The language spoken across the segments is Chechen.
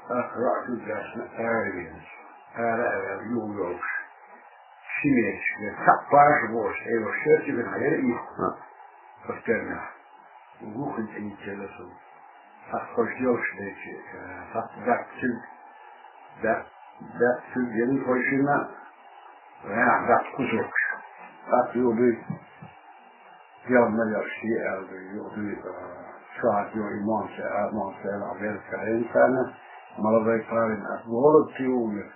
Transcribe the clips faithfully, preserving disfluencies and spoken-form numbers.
Ах, раьза даьсна ара везаш. Ара а ваьлла, юха йолуш. Ши месяц веза. Цхьаъ паша бохуш, хьеваш шерчиган хьера и. А. Постоянно. Вухин цӀийцелла со. Цхьаъ хӀорш йолуш дайчи, э, цхьаъ даьпциг, да-, даьпциг ян хӀоршина, ваьхьа даьпциг кусокаш. ТӀаккха юха дуй, Ялмаяр ши аьлла дуй, юха дуй, э, шо хьан юха и монса, а, монса аьлла, а, верка хьайна царна, молодой парень, от голода ты умер.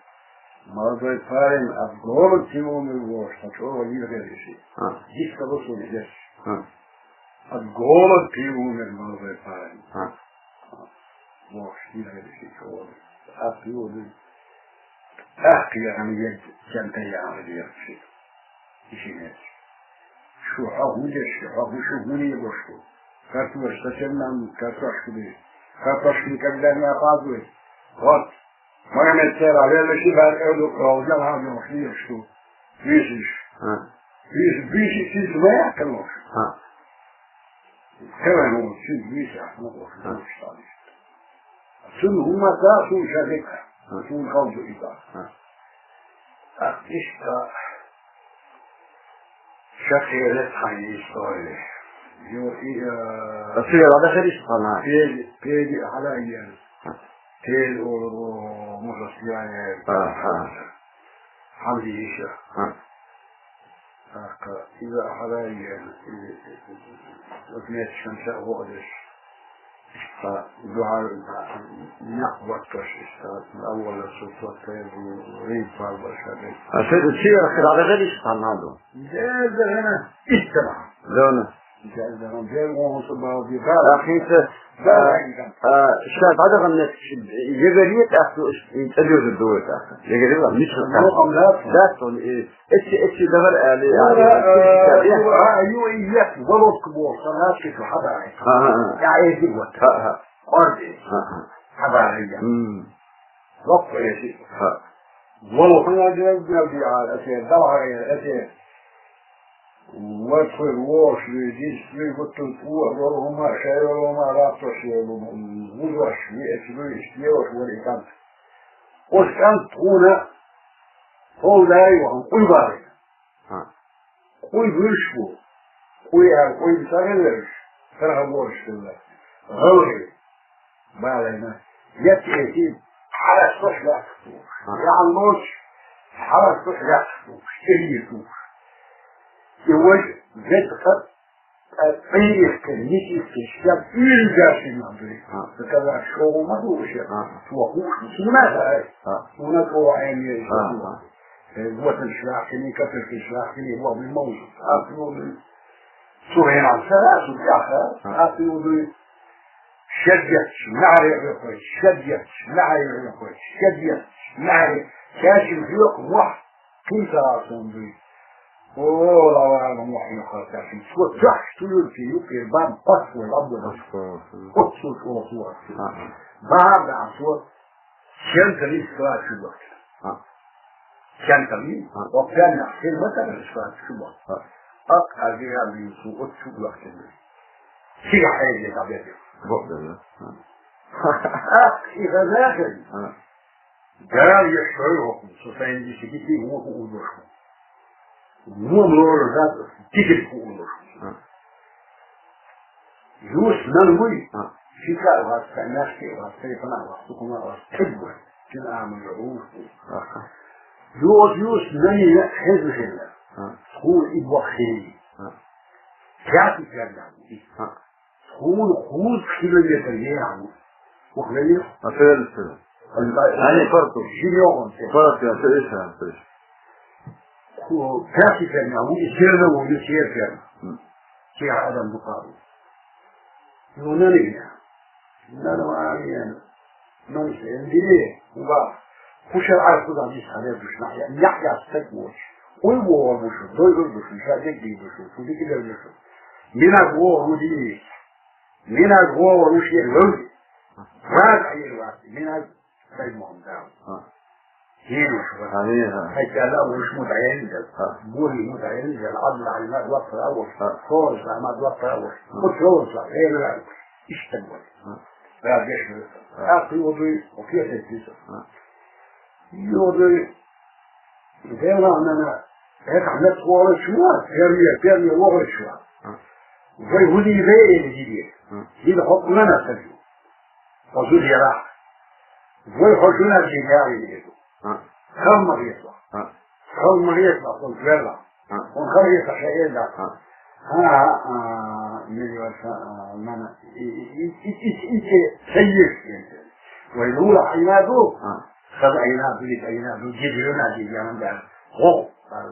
Молодой парень, от голода ты умер, бохуш, сан чӀогӀа йира хир и шиъ. А. Дика ца ло суна и деш. А. От голода ты умер, молодой парень. А. Бохуш, йира хир и шиъ чӀогӀа. Ас юха дуй. ТӀаккха яхана ед, сенна тӀе яхана дехаш шиъ. И ши месяц. Шу хьо хӀун деш шу, хьо хӀун шу хӀун лелош ду? Картошка зачем нам картошку дают? Картошка никогда не опаздывает. Вот. Магомед Сера, веллачи баьркъа ду, кровзял хьан йохуш лелаш ду. Висиш. А. Вис, висиш, висиш, ваяккхалош. А. Хевай хӀума, цуьнга вийсехь, хӀума боху, а, вуьйцуш цхьаьна иштта. Цунна хӀумма ца а, суна ша дика, а, суна халчу и ца. А. ТӀаккха иштта ша кхерира цхьана и истори. Ю, и, а, а цигара дӀадахара иштта хьан? Педи, педи а хьала а йена. А. Педи олура, мухӀлас яьй. А, а. Хьан дийша. А. ТӀаккха иза хьалаайъина, и, и, и, отмечканца а ваъдеш, а, дуьхьал, а, некъ ватташ, а, аввала цу цо тайбу, рин палбаш хӀадайта. А шайда чигара хир хьадагӀира иштта хьан наду? Дердахана иштта бахьа. Дона. Дердахана, дердахана, бал ди, бал. Ахица, а, а, ша дӀадахана нефташ, ягарий тӀаккха ду, и тӀадирза ду тӀаккха. Ягарий ва, мича ха. Дац он, и, Эци, эци дахар али, ара, ара, ара, ара, ю, ю, и ес, Володка боху, сан лаьцкий шу хьабаьхьи. Ага, ага. Я эзи вот. Ага. Орди. Ага. Хьабаьхьи я. М. Локку эзи. Ага. Володка. Хьана дирал, дирал, дирал, эци, далхара, эци. Вот хуй лош, ви, дис, ви, гуттун, у, рол, ума, шай, рол, ума, рафтош, ви, вузош, ви, эци, ви, стелош, вот и кант. Ош кант, уна, Хьол дай вахан, къуй бахийна. Ха. Къуй буьйш бу. Къуй аьлла, къуй ца хилараш, карха бораш хилла. ГӀалгӀай. Балайна. Ятта эти хьарасташ лаьттах тухуш. Ха. Яхьан лоч, хьарасташ лаьттах тухуш. Эли тухуш. И вай вет хат Ткъа цӀе иртина, ницкъ иртина, шкеб уьйриг гашина ма дуй. А. Заказать шоу ма ду уьш. А. Цо хууш ду, суна а хаьа. А. Суна а чӀогӀа Ӏемина шу. А. Э, вотан шлахкини, капиркин шлахкини, боху, мин мовзу. А, ну, ну. Цу хенахь сара, цу тӀаьхьа, а, а, цу дуй. Шед етташ, маьхьарий хьоькхуьйту, шед етташ, маьхьарий хьоькхуьйту, шед етташ, маьхьарий. Шаьшин хьоькху мохь, кхин сара суна дуй. О, лавана мохь хьоькхуьйту, цо чохь туьллург юкъера бан пас вай лаббанаш. Оццул чӀогӀа цо. Ага. Бахьар даьхьа цо, сенталист класс чу бахкина. А. Сенталист, а, оккханнах сел ма тара класс чу бахкина. А. Акъ, а, гира бийсу, оццул бахкина. Сига хьайзе дӀаберга. Боху да, да. А. Ах, и хазахин. А. Дала еш хьой хӀокху, со сайн дисигити вон хӀу уллуш хӀу. Вон лора зат дигил хӀу уллуш хӀу. А. Юс нан вуй. А. Шика а вац, Каймахки а вац, Тайпана а вац, Сукума а вац, тхид вац. Шин а ма ю, ух. Аха. Юс, юс нан я хезна хезна. А. Схур и боххи. А. Кяти кяда. А. Тхуна кхузткъа километр яхьу. Вахвели? А, фердсу. Ани фарту. Жинёгъан те. Фарту, а, то есть, а, то есть. Ку-, пяхи ферна, у изерна, у изер ферна. М. Ки адам бухару. Ну, нани. Нани, нани. Нани, эндили, уба. Кушар ар куда дис харе душ, нахья, нахья стек воч. Ой, вор бушу, дой вор бушу, шадек ди бушу, кудики дер бушу. Мина вор уди. Минаг вогӀур вуш ир вевли. Ваз Ӏийр вац. Минаг сай мугӀамдал. Ха. Генуш вац. Амин, ха. Хай кала вуш мутаялдал. Ха. Бури мутаялдал. Абла Ӏалмад вапра вуш. Ха. Сорус Ахмад вапра вуш. Ха. Кучурус ва гӀейрла. Иштта вац. Ха. Да, деши. А, ты вот и, окей, ты. А. И вот и, Делан нана, это хӀанз вогӀуш вар, фермер, фермер вогӀуш вар. А. Вай хӀуди веъ диде. А. Дила хӀокъ нана саби. Хозу дера. Вай хӀожуна дигари деду. А. Халма гетла. А. Халма гетла, он верла. А. Он халма гетла шаэлда. А. Ха, а, миллион ша, а, нана, и, и, и, саеш. Вай лула айнаду. А. Хаз айнаду, лит айнаду, гидрона дигари да. Хо, а.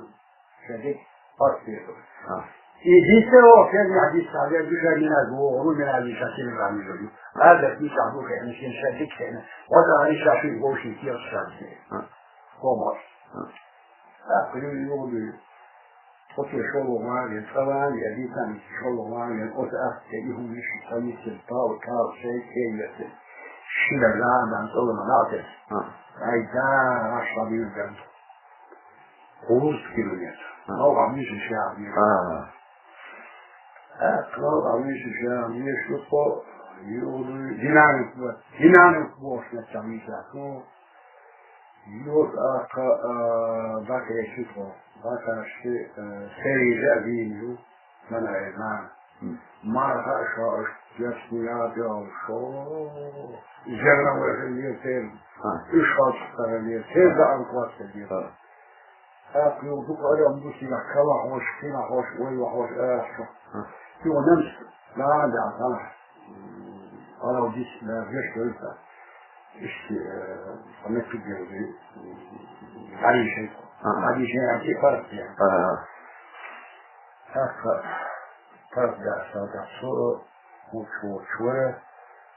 Шадик, пастир. А. И дисо, ферми хадис, а, я душа мина гу, ру мина диша син рами жою. А, да, диша гу, хе, мишин шадик, хе, вот они шаши гоши, кир шадик. А. Хомаш. А. А, кри юди. Оце шоло маген, цаван, я дитан шоло маген, оце ахте, и хумиш, сами син, пау, кау, шей, кей, я син. Шида, да, дан, соло, манатес. А. Ай, да, ашла, бирган. Хуст километр. А. Ногам ниши шагьар. А. Э, ногам ниши шагьар, ниши по, юру, динамик, динамик бош на чамиса. Ну, юр, а, ка, а, бакре шифо, бакашки, э, сериже виню. Мана э, мана. М. Марха шо, ясни я пёл шо. Зерна вэхэ летер. А. Ишхал чухтара летер. Да анквас летер. А. А, пёл дук арам дуси га кала хош, кина хош, ой ва хош, э, шо. А. Пёл немс. Да, да, да. Арал дис, да, веш, да. Ишти, э, памятник где уже. Аришей. А. Аришей, а те партия. А. Аха, пазда саудахсо, мулчу чура,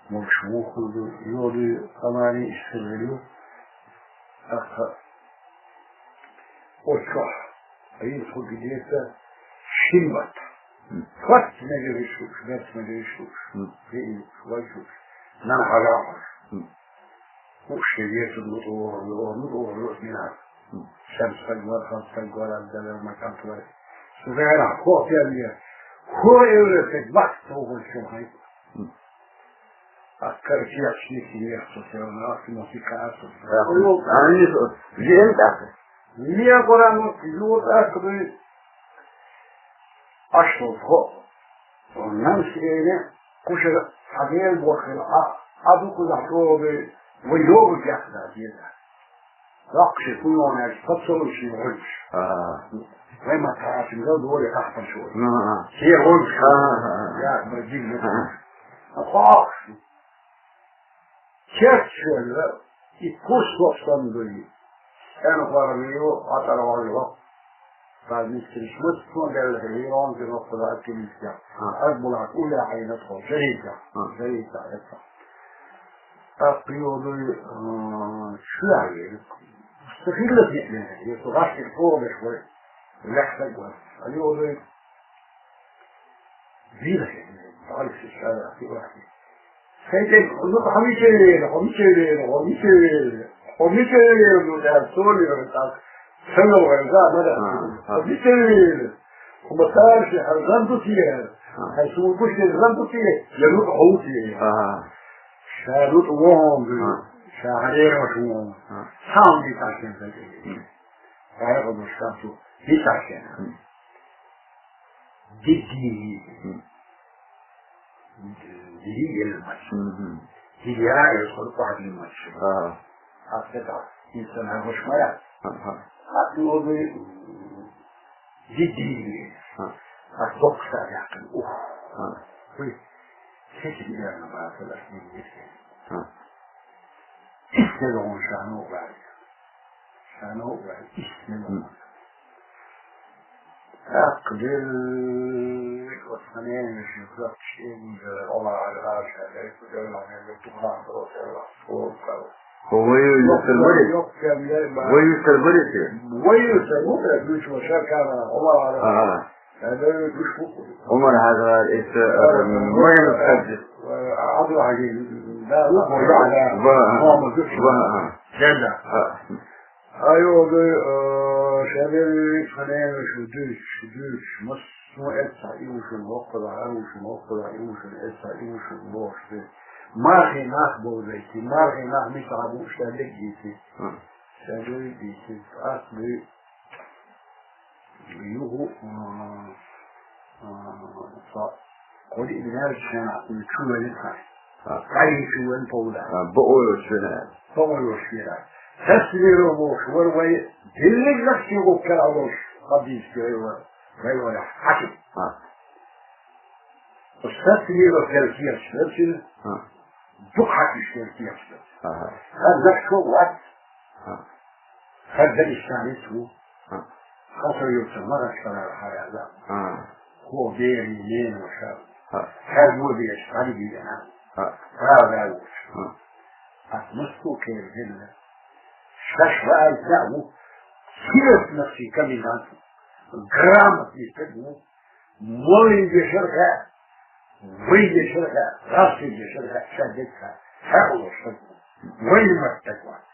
мулчу мухуду, йоду амани истрелю. Аха, очо, а им ху где-то шимбат. Хват не решуш, бес не решуш. И швачуш. Нам хагахаш. Ушевец лутор, лутор, лутор, лутор. Шамсагвар, хамсагвар, аддалар, макантвар. Сугайра, хо фермер. Хо эвре федмак, того шо хай. А карчи ашни синер, со фермер, ашни мосика, со. Они жен так. Мне горану, юр так, Ашо хо. Нам сирене куша хабел бохел а аду куда хобе войдогу яхда деда. Лакши куйона подсолнечный рыж. А. Вай матарашин гал доре кахпан шо. А. Се рыж. А. Я бадин. А. Ахаш. Чеччуэллэр иккус сохсон дуй. Эн хуармиу атарвалло. Тазмис Крисмас тон дэллэхэ лирон кэ нохсода активистя. Аг булат уля хайнат хо. Жэритя. Жэритя это. Ак юдуй, э, чуяли. Стахиллэс нетнэ. Если рашки тобэш хой. Лэхсэг хой. Али юдуй. Вилхи. Дальше шара. Сайтен, ну, хомичевели, хомичевели, хомичевели. Хомичевели, ну, да, соли, так. Сэло, да, да, да. А, а. Хомичевели. Хомасарши, хазан дутие. А. Хасу куши, хазан дутие. Я, ну, хомичевели. А. Шарут вон, а. Шахарер вон. А. Сам не так, не так. М. Ай, вот, шансу. Не так. М. Диди. М. Диди елмач. Мгм. Диди ара, я скоро пахнет мач. А. А это так. Инсан хорош моя. Ага. А ты вот, э, диди. А. А док саряк. Ух. А. Вы. Сети, наверное, брат, это не есть. А. Истинно он шану, брат. Шану, брат. Истинно. М. Ах, блин, вот мне ещё вообще не говорю. Ола, ага, ага, ага, ага, ага, ага, ага. Вы из Терболит? Вы из Терболит? Вы из Терболит? Ага. Умар Хазар, это, э, Мойн Хаджи. Ва, ва, ва. Айо, э, шабери, фанен, шудуш, шудуш, мас, ну, это, и ушел, около, а ушел, около, и ушел, это, и ушел, лошадь. Мархий нах бовзийта, мархий нах мичахьа бу шадерг дийци. Шадерг дийци, ас бу юху, а, а, са, кхо-диъ динарчу хенахь чу ваьлла хьан. Кхаьлин чу ваьлла повда. Бо ойла швина. Бо ойла швина. Сас виро бохуш вара вай, диллиг нах шен гӀуллакх кара а волуш, хабдийца вай вара, вай вара хьаким. Оцу саццанера хӀара кехаташ хилча, дукха хьаькамаш хӀара кехаташ хилча. ХӀара Нахчо вац, хӀара Дагестанец ву, хӀара со юьртан Магашкарара хьаяьлла. ХӀара берийн ненан ваша. ХӀара вон дезаш хьалигийна. ХӀара ваьллаш. Ас массо а кхерам хилла. Шаьш ваьлла а ву, серьёзный комендант ву, грамотный стаг ву, Моллин дешар хаьа, вайн дешар хаьа, гӀазкхийн дешар хаьа, ша дерг хаьа, хьекъалош стаг ву. Вайн маттаг вац.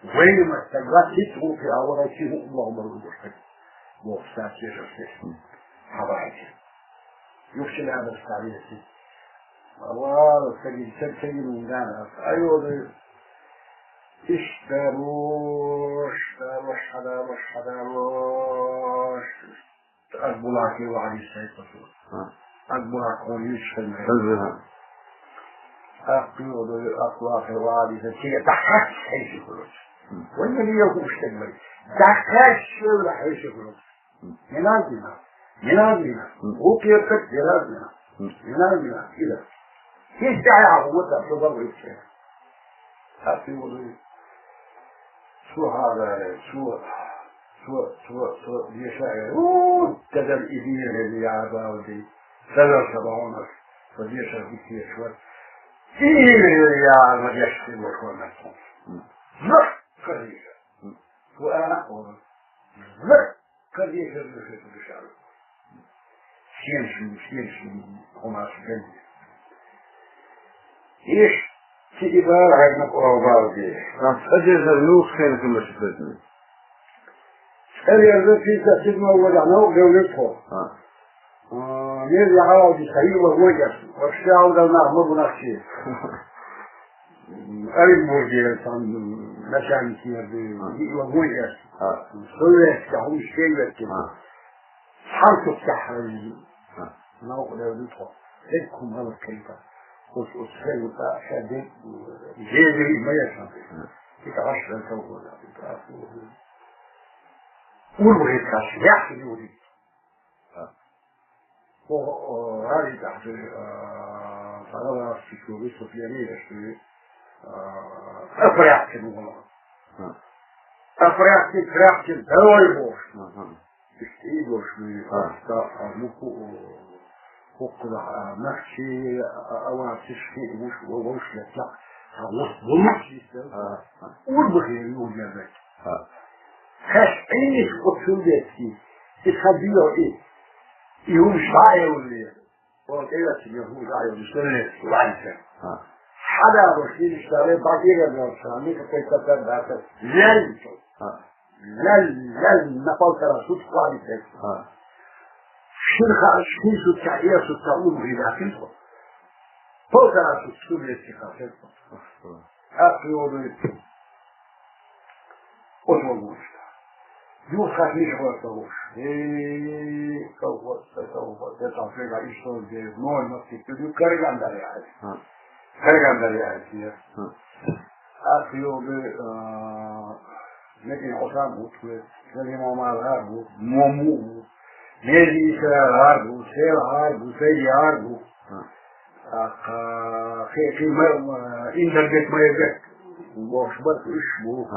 Вайн маттаг вац, хӀинца гӀуллакхе а вара, ши хӀуъа лохмар ву стаг. Боху стаг дешар сес. Хьавайта. Юхча лаьмнаш схьавеси. Аллах, стаге, стаг стаге вундана аса. Айо, дай. Иштта лош, да лош, хьада лош, хьада лош. Ас булахе вахьа йиш хӀайта цо. Ас булахе хьуна йиш хӀайта. Ас кхуьйгӀа ду, ас булахе вахьа йиш хӀайта. Цига дӀахьаьжча хьеший хуьлуш. Вайна лела хууш стаг вай. ДӀахьаьжча шевлла хьеший хуьлуш. Не надо, не надо. Не надо, не надо. Гу кертак, не надо, не надо. Не надо, не надо. Ида. Есть дӀахьа хӀума ца, шо бан вайча. Ас кхуьйгӀа ду. Цо хьадаьлла, цо, цо, цо, цо деша а, у, дагара и дийриг яра бала ди. Дагара ца бахьанаш, со дешар дика дезаш вара. Дийриг яра ма деш хилла вара нах. Зак кхазийша. Цо ана а вара. Зак кхазийша, зак кхазийша. Сенаш, сенаш, хӀумаш ган. Иш, цига бара хьайна кхо бала де. Ас цӀа дезар нух хенахь хӀумаш хезна. ЦӀа дезар пхийттан седьмой годехь новкъа девлира тхо. А, мел яхьал ди ца йила вон эцна. Вообще хьалдал нах ма бу нах чи. Оренбурге сан начальник яр ду, йила вон эцна. Советский хӀумаш кегветтина. Цхьана сутехь хьаьжжина. Новкъа девлира тхо. Дерг хӀума хӀаллакьхилира. Оцу, оцу хенахь ша дерг, дезарий ма яц. Дика гӀаш дан совгӀат. Урбахе кхаьчча, яхь юхадитта. Оха, о, гӀари тӀехь ду, а, цхьа гӀалгӀас чу виступлени еш ду, а, Апряхкин ву. Апряхкин, Пряхкин, давай бохуш. Иштта и долуш вуй, аса, а, муьлхха, хӀокхунах, а, нах чи, а, а, аварцаш хи, вуш, ву-, вовш лаьцна, а, ву-, ву-, вуш йиста. Урбахе юхадерзайта. Хаш Ӏийса оццул деций, и хан дио и, и хӀума шаӀевллера. Ола тӀевеача хӀума шаӀевллера, шеллерча ваьлча. Хьадалош хилча, дале, бакъера йолча, никакой татар дацар, лаьлла. Лаьлла, лаьлла, на полтора сутка ваьлла. Шин ха-, шин сутка, эр сутка, ун хи даьккхина тхо. Полтора сутка, су леци хасер тхо. Ас йолу оцу вагонашка. Юха хатта миша хӀотталуш. Э, колхоз, колхоз, я там фига, и что здесь? Ноль на пятьдесят, ну, караган дара яхьаш. Караган дара яхьаш, я. Ас йолу, а, Мекин Хьусам бу, Селим Омар гӀар бу, Мому бу, Мезиса гӀар бу, Сел гӀар бу, Сайди гӀар бу. Аха, хе-, хе-, ма-, ма-, Индербек, Майрбек, бохуш бара уьш бу.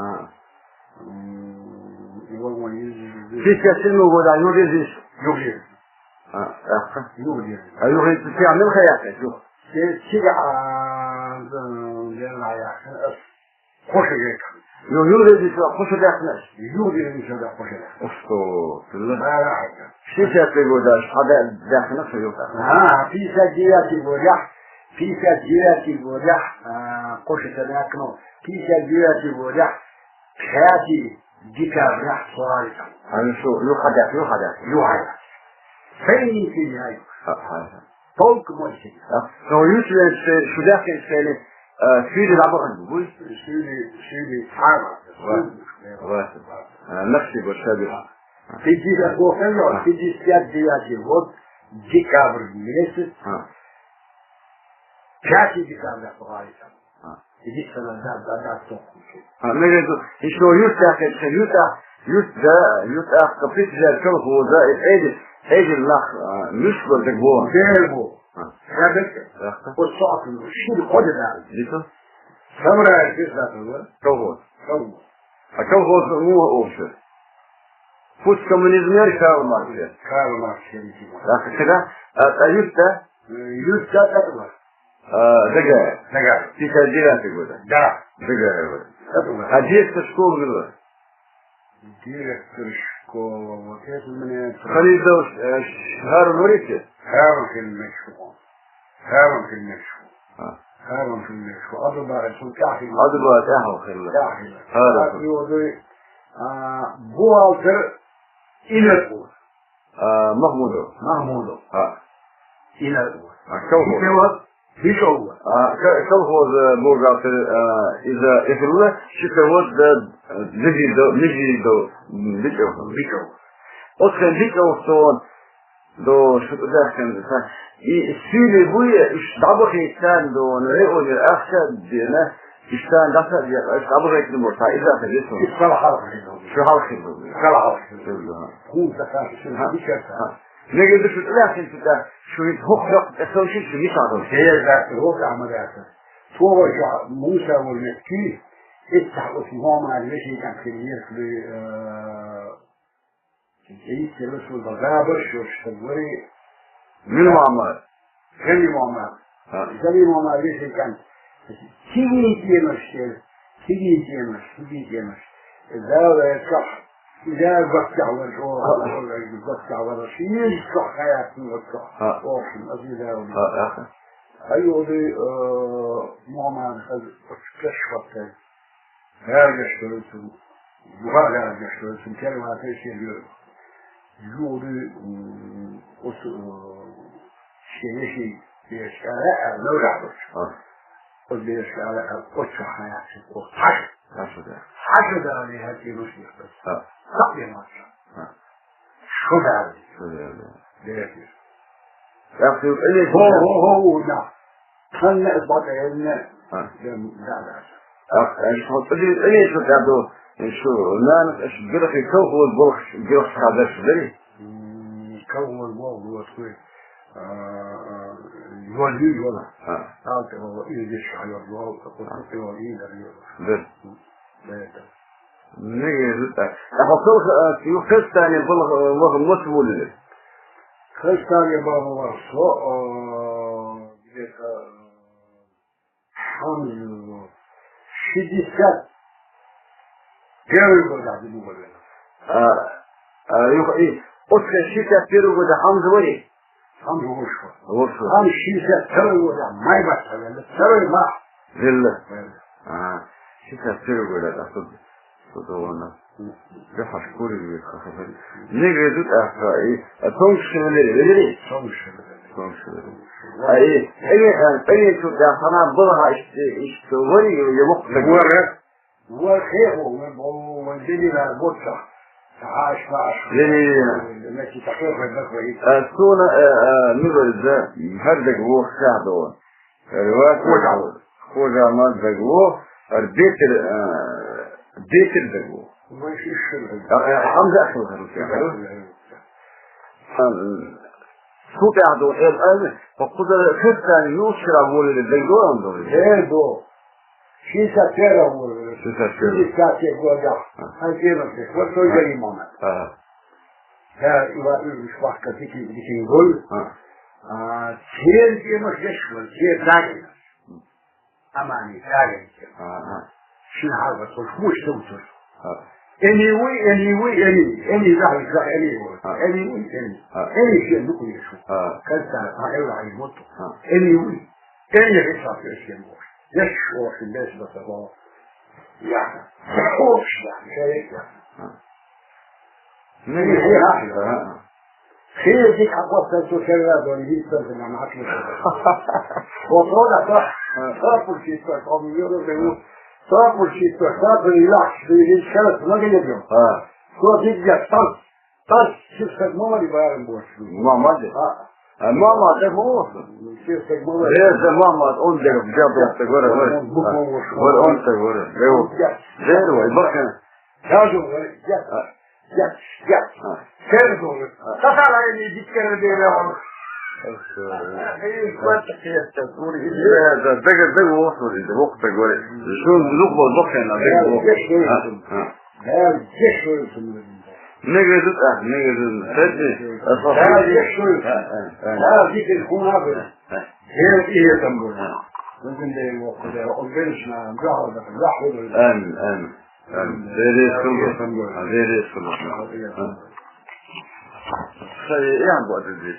М, и вагон из-, из-, Ши кечин ма года, юхадирза иза? Юхадирза. А, аха. Юхадирза. А юхадирза, цигахь мила хан яьккхина, юха? Ци-, цигахь, а, м, дерна яьккхина ас. Кхо шо гайтахь. Ю-, юхадирза, кхо шо даьккхина ас? Юхадирза, кхо шо даьккхина. Усту, билла. Бара хьайга. Шестьдесят годаш хьада-, даьккхина со юха. А, пятьдесят девятый годехь, пятьдесят девятый годехь, а, кхо шо ца даьккхина, пятьдесят девятый годехь, Пхаьти декабрехь цхьа а ю. Хьан шу, юха дехь, юха дехь. Юха дехь. Сайн йийцина яй. Ха, ха, ха. Толк мой сиги. А, но юсвен се шудахин сени, а, сиди лабаган буй. Сиди, сиди хама. Ва. Ва. А, нахси бошаби. Сиди да гохен, сиди сият дият. Вот декабрь месяц. А. Пятый декабря погарита. А. Единственное, да, да, да, что. А, ну, я говорю, ещё юртах, это юртах, юрт, да, юртах, капит, да, колхоза, это эти, эти нах, а, мишка, так вот. Дерево. А. Ребята, вот что, шин ходит, да. Дика? Самурай, здесь, да, да. Колхоз. Колхоз. А колхоз, ну, общее. Пусть коммунизм, Карл Маркс. Карл Маркс, я не знаю. Так, всегда, а, а юрт, да? Э, юрт, да, так вот. А, Дагая. Дагая. Пятьдесят девятый год. Да. Дагая год. Это вот. А директор школы был? Директор школы, вот это мне... Халидов, э, Харун Урики? Харун Хельмешков. Харун Хельмешков. А. Харун Хельмешков. Абдулбар, Абдулбар, Харун Хельмешков. Харун. Так, и вот, а, бухгалтер Инеркур. А, Махмудов. Махмудов. А. Инеркур. А, колхоз. Бишов. А, ко-, колхоз, э, бухгалтер, э, из-за Эфирла, счетовод, да, э, Лизидов, Лизидов, м, Бичев. Бичев. Отхан Бичев, что он, до, что туда, что он, да. И сили буя, иш дабахи тан до, ну, э, он, ахса, дена, иш тан, даха, я, иш дабахи не может, а из-за этого, что он. Иш салахал. Что халхи был. Салахал. Да. Хун такая, что он, бичер. Неге дышит лахин тута, шуит хохрак, эсоши шуит садо. Шея да, рок амарата. Слово ша Муса вольнетки, это вот мама, веши как пример, э, есть русу багаба, что, что говори. Мин мама. Зали мама. А. Зали мама, веши как. Сиги тема, что, сиги тема, сиги тема. Да, да, как. Да, гостя вар, о, гостя вар, шииш, что хаят, ну, вот, что. А. Ох, а ты, да, вот. А, а. Ай, оды, э, мама, хаз, кэш ваттай. Гэргэ, что ли, сын. Юха гэргэ, что ли, сын. Первый ответ серьёзно. Юды, м, ос, э, шееши, бешкара, а, ну, да, вот. А. Ос бешкара, а, ос чахая, ос хаш. Хаш, да. Хаш, да, не хати, ну, что. А. Так, не мача. А. Шудар. Шудар, да. Дерекли. Яхшы, эле Хо, хо, хо, уна. Ханна бата элне. А. Дем, да, да. А, а, что, эле, эле, что, да, да. Что, на, что, грехи, колхоз, бог, грех, хадаш, бери. М, колхоз, бог, вот, кой. А, а, ювал, ювал. А. Алты, о, и здесь, а, ювал, ювал, а, вот, а, ювал, и, да, ювал. Да. Да, это. Не, не, это. А потом, э, ну, Христиане было, э, много мод вулили. Христиане было, э, где-то, э, Хамзу, шестьдесят первый год, да, не говорю. А, а, и, и, после шестьдесят первого года Хамза вари? Хамза вышел. Вышел. Хам шестьдесят первый год, да, май баста, да, второй май. Зелла. Да. А, шестьдесят первый год, да, что, что-то он, да. Да, Хашкури, Хашкури. Не ведут, а, и, а, тонкшевелери, велери? Тонкшевелери. Тонкшевелери. А, и, и, а, и, тут, да, она была, а, и, и, что, вари, и, и, мог так. Вари. Вари, хе, о, о, о, вари, да, вот так. Аш, аш. Не, не, не. Значит, такой, вот такой. А, что на, э, э, не говорит, да, Хардак, вот, сяду. Ривас хожа маз дагло, ар бетер, э, бетер дагло. А, э, Хамза ахыл харус я. Супе адо, э, э, покуда христиан юшра воле дагло андо. Дагло. Шестьдесят первого. Шестьдесят первого. Шестьдесят первого года. А. А, девяносто. Вот только имама. Ага. Да, и ва-, и швахка дикий, дикий гол. А. А, сен, сен, сен, сен, сен, Амани, Амани. Ага. Шин харба, то шмуш, то шмуш. А. Anyway, anyway, anyway. Any, да, да, anyway. А. Anyway, any. А. Any, всё, ну, конечно. А. Когда, а, это, а, вот. А. Anyway. Any, это, всё, всё, вот. Я шёл, без басового. Я. Общ, да, я, я. А. Ну, не, не, не, а. Хие дика хьакхоссар цо шерра долу йист ца хилла, ма хьаьжча. Оцо да, тӀаккха, тӀаккха пурчийтта, тхо ма йоьру, тӀаккха пурчийтта, тӀаккха лахьаш, дуьйна шерра ма гина ю. А. Цо дика гечдо, тӀаккха, тӀаккха ши стаг ма вара барам боцуш. Ма, ма де. А. А, ма, ма де ма ву. Ши стаг ма вара. Реза ма, ма, он де, де, де, стаг вара, вара. Он буху вара. Вара, он стаг вара. Де ву. Де. Де ву, бакъ. Хьажа вара, де. А. Яц, яц. А. Сер долу. А. Сахара ини диккара дера вон. Эх, эх, эх, эх, эх, эх, эх, эх. Э, да, дага, дага, вохури, да, воху дага, говори. Шун, ну, вот, воху, на, дага, воху. Я, я, я, а, а. Да, я, я, я, я. Неге зут, а, неге зут. Садни. Да, я, я, я. А, а, а. Да, диккара хуна, а, а. Я, я, я, там был. А. Бу гуьнда воху, да, он, конечно, да, да, да, да. Амин, амин. Деррес хилла. Деррес хилла. Ша, э, эн бу деррес.